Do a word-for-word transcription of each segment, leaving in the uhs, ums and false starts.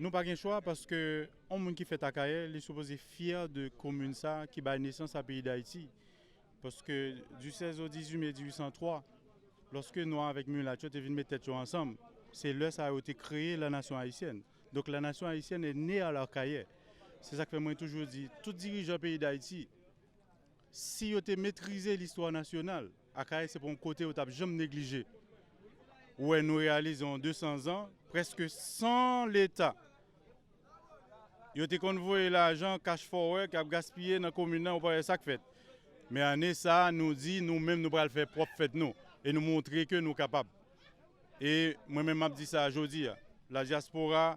Nou pa gen chwa paske yon moun ki fèt Akayè, li sipoze fyè de komin sa ki bay nesans a peyi Dayiti. Paske du seize au dix-huit mai dix-huit cent trois, lòske nwa avèk milat yo te vin met tèt yo ansanm, se lè sa yo te kreye la nation haïtienne. Donk la nation haïtienne est née à l'Arcahaie. Se sa k fè mwen toujou di, tout dirijan peyi Dayiti, si yo te metrize listwa nasyonal, Akayè se pa yon kote yo t ap janm neglije. Ou wè nou reyalize an de san zan, prèske san Leta. Yo te konn voye lajan cash forward k ap gaspiye nan komin nan, ou pa wè sa k fèt. Men ane sa a, nou di nou menm nou pral fè pwòp fèt nou e nou montre ke nou kapab. E mwen menm m ap di sa jodi a, la diaspora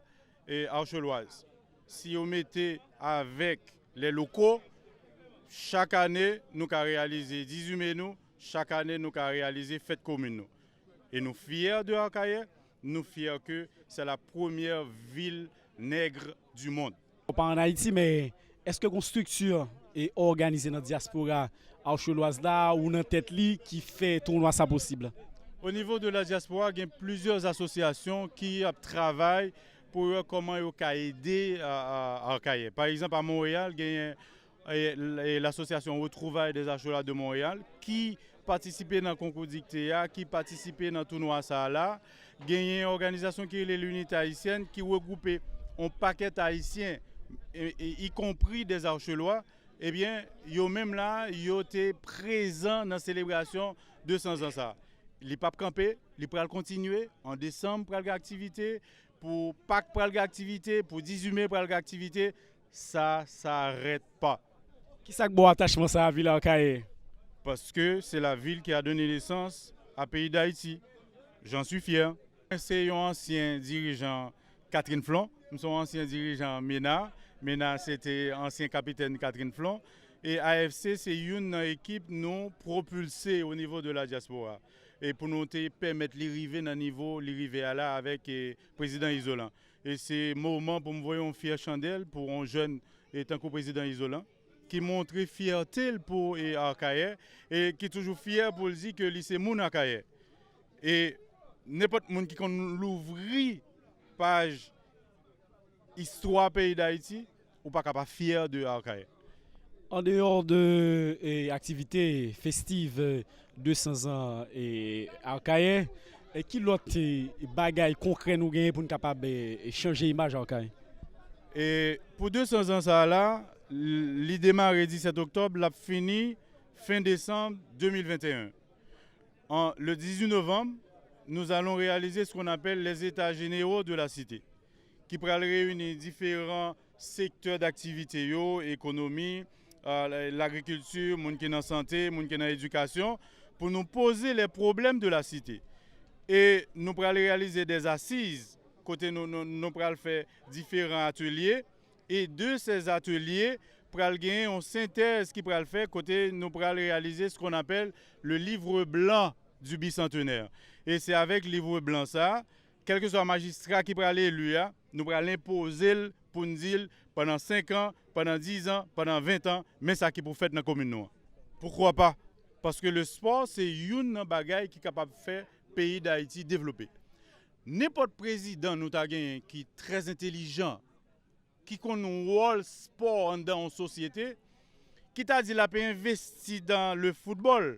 e Archelloise, si yo mete avèk les locaux, chak ane nou ka reyalize dizime nou, chak ane nou ka reyalize fèt komin nou. E nou fyè de Akayè, nou fyè ke se la premyè vil nègre du monde. Ou pa ann Ayiti, men èske gon strikti e òganize nan dyaspora Archelloise la ou nan tèt li ki fè tounwa sa posib? O nivo de la diaspora, gen plizyè asosyasyon ki ap travay pou yo wè kòman yo ka ede a, a, Akayè. Pa egzanp, a Monreyal, genyen e, e, Lasosyasyon Retrouvailles des Archellois de Montréal ki patisipe nan konkou dikte a, ki patisipe nan tounwa sa a la. Genyen òganizasyon ki rele Linite Ayisyèn ki regwoupe yon pakèt Ayisyen, e, e, ikonpri des Archellois. Ebyen, yo menm la, yo te prezan nan selebrasyon de san zan sa a. Li p ap kanpe, li pral kontinye. An desanm, pral gen aktivite. Pou Pak, pral gen aktivite. Pou dizime, pral gen aktivite. Ça s'arrête pas. Kisa k ba w atachman sa a a vil Akayè? Paske se la vil ki a done nesans a peyi Dayiti. J'en suis fier. Mwen se yon ansyen dirijan Catherine Flon. M se yon ansyen dirijan mena. Mena se te ansyen kapitèn Catherine Flon. E A F C se youn nan ekip nou pwopilse o nivo de la diaspora. E pou nou te pèmèt li rive nan nivo li rive a la avèk, e, prezidan Izolan. E se moman pou m voye yon fyè chandèl pou yon jèn, e, tankou prezidan Izolan, ki montre fyète l pou, e, Akayè, e ki toujou fyè pou l di ke li se moun Akayè. E nenpòt moun ki konn louvri paj istwa peyi Dayiti, ou pa ka pa fyè de Akayè. An deyò de, e, aktivite festiv, e, de san zan, e, Akayè, e, ki lòt, e, bagay konkrè nou genyen pou n kapab, e, e, chanje imaj Akayè? E pou de san zan sa a la, l-, li demare disèt oktòb, l ap fini fen desanm de mil venteyen. En, le dix-huit novembre, nous allons réaliser ce qu'on appelle les États généraux de la cité, ki pral reyini diferan sektè daktivite yo, ekonomi, euh, lagrikilti, moun ki nan sante, moun ki nan edikasyon, pou nou poze les problèmes de la cité. E nou pral reyalize des assises, kote nou, nou, nou pral fè diferan atelye. E de ces ateliers, pral genyen yon sentèz ki pral fè kote nou pral reyalize ce qu'on appelle le livre blanc du bicentenaire. E se avèk livre blanc sa, kèlkeswa majistra ki pral eli a, nou pral enpoze l pou n di l pandan senk an, pandan diz an, pandan ven an, men sa ki pou fèt nan komin nou an. Poukwa pa? Paske le sport se youn nan bagay ki kapab fè peyi Dayiti devlope. Nenpòt prezidan nou ta genyen ki trè entelijan, ki konn wòl spò anndan yon sosyete, ki ta di l ap envesti dan le foutbòl,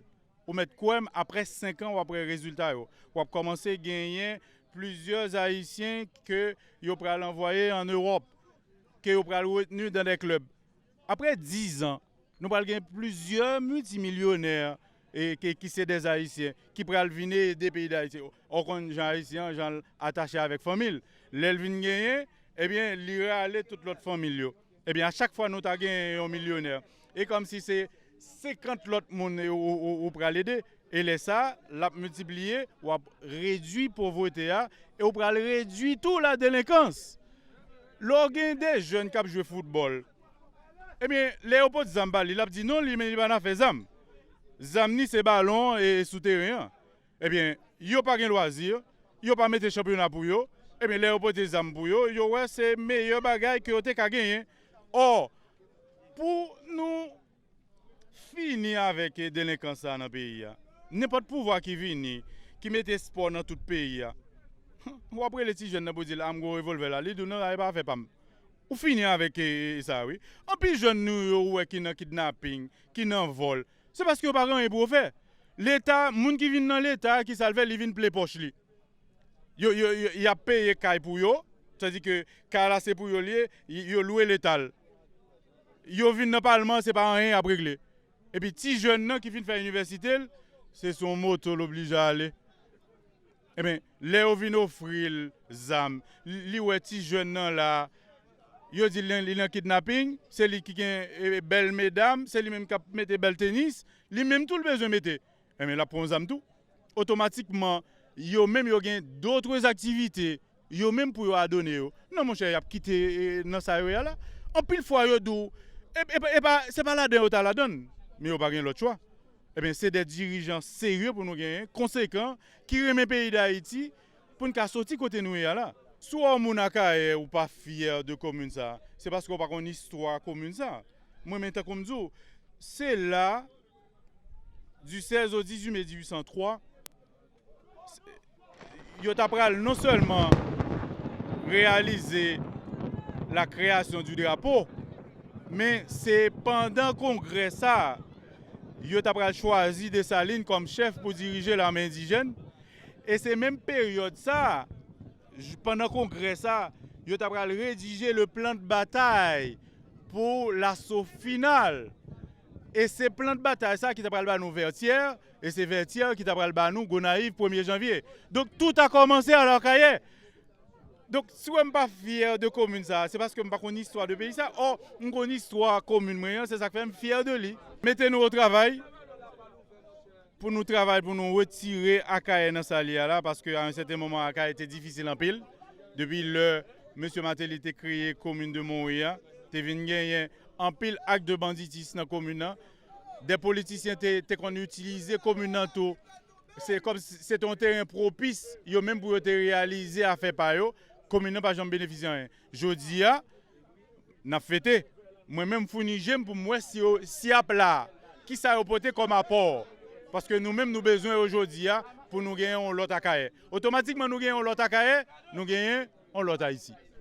ou mèt kwè m, apre senk an, w ap wè rezilta yo. W ap kòmanse genyen plizyè Ayisyen ke yo pral anvwaye ann Ewòp, ke yo pral retni dan dè klèb. Apre diz an, nou pral gen plizyè miltimilyonè, e, ki, ki se dè Ayisyen, ki pral vin ede peyi Dayiti. Ou konn jan Ayisyen an, jan l atache avèk fanmi l. Lè l vin genyen, ebyen, li rale tout lòt fanmi l yo. Ebyen, a chak fwa nou ta genyen yon milyonè, e kòmsi se senkant lòt moun ou, ou, ou, ou pral ede. E lè sa, l ap miltipliye, w ap redui povrete a, e w pral redui tou la delenkans. Lè w gen de jèn k ap jwe foutbòl, ebyen, lè yo pote zam ba li, l ap di non, li, men li pa nan afè zam. Zam ni se balon e sou teren an. Ebyen, yo pa gen lwazi, yo pa mete chanpyona pou yo. Ebyen, lè yo pote zam pou yo, yo wè se meyè bagay ke yo te ka genyen. Ò, pou nou fini avèk delenkans sa nan peyi a. Nenpòt pouvwa ki vini, ki mete spò nan tout peyi a, W ap rele ti jèn nan pou di l, a, m gen yon revòlvè la. Li di w, non, sa e pa afè pa m. Ou fini avèk e, e, sa, wi. Anpil jèn nou yo, ou wè ki nan kidnaping, ki nan vòl. Se paske yo pa gen anyen pou yo fè. Leta, moun ki vin nan Leta, ki sa l fè, li vin plen pòch li. Yo, yo, yo, y ap peye kay pou yo, sètadi ke kay la se pou yo l ye, y- yo lwe Leta l. Yo vin nan palman, se pa anyen y ap regle. Epi ti jèn nan ki fin fè inivèsite l, se sou yon moto l oblije ale. Ebyen, lè yo vin ofri l zam, li, li wè ti jèn nan la, yo di l li nan kidnaping, se li ki gen e, bèl medam, se li menm k ap mete bèl tenis, li menm tou l bezwen mete. Ebyen, l ap pran yon zam tou. Otomatikman, yo menm yo gen dòt aktivite, yo menm pou yo adone yo. Non, monchè, y ap kite e, nan sa yo ye a la. Anpil fwa, yo di w, e, e, e pa, se pa ladan yo ta ladan l, men yo pa gen lòt chwa. Ebyen, se de dirijan serye pou nou genyen, konsekan, ki renmen peyi Dayiti, pou n ka soti kote nou ye a la. Si w wè yon moun Akayè ou pa fyè de komin sa, se paske w pa konn istwa komin sa. Mwen menm, tankou m di w, se la, du seize au dix-huit mai dix-huit cent trois, yo ta pral non sèlman reyalize la création du drapeau, men se pandan kongrè sa a, yo ta pral chwazi Desalin kòm chèf pou dirije lame endijèn. E se menm peryòd sa a, j- pandan kongrè sa a, yo ta pral redije le plan de bataille pou laso final. E se plan de batay sa ki ta pral ba nou Vètyè, e se Vètyè ki ta pral ba nou Gonayiv premye janvye. Donk, tout a kòmanse a Akayè. Donk, si w wè m pa fyè de komin sa, se paske m pa konn istwa de peyi sa. Ò, m konn istwa komin mwen an, se sa k fè m fyè de li. Mete nou o travay pou nou travay, pou nou retire Akayè nan sa l ye a la, paske a yon sèten moman, Akayè te difisil anpil. Depi lè mesye Martelly te kreye komin de Monwi a, te vin genyen anpil ak de banditis nan komin nan. De politisyen te, te konn itilize komin nan tou. Se kòm si se te yon teren pwopis, yo menm pou yo te reyalize afè pa yo. Komin nan pa janm benefisye anyen. Jodi a, n ap fete. Mwen menm, m founi je m pou m wè si yo, si y ap la, kisa yo pote kòm apò. Paske nou menm, nou bezwen yo jodi a pou nou genyen yon lòt Akayè. Otomatikman, nou genyen yon lòt Akayè, nou genyen yon lòt Ayiti.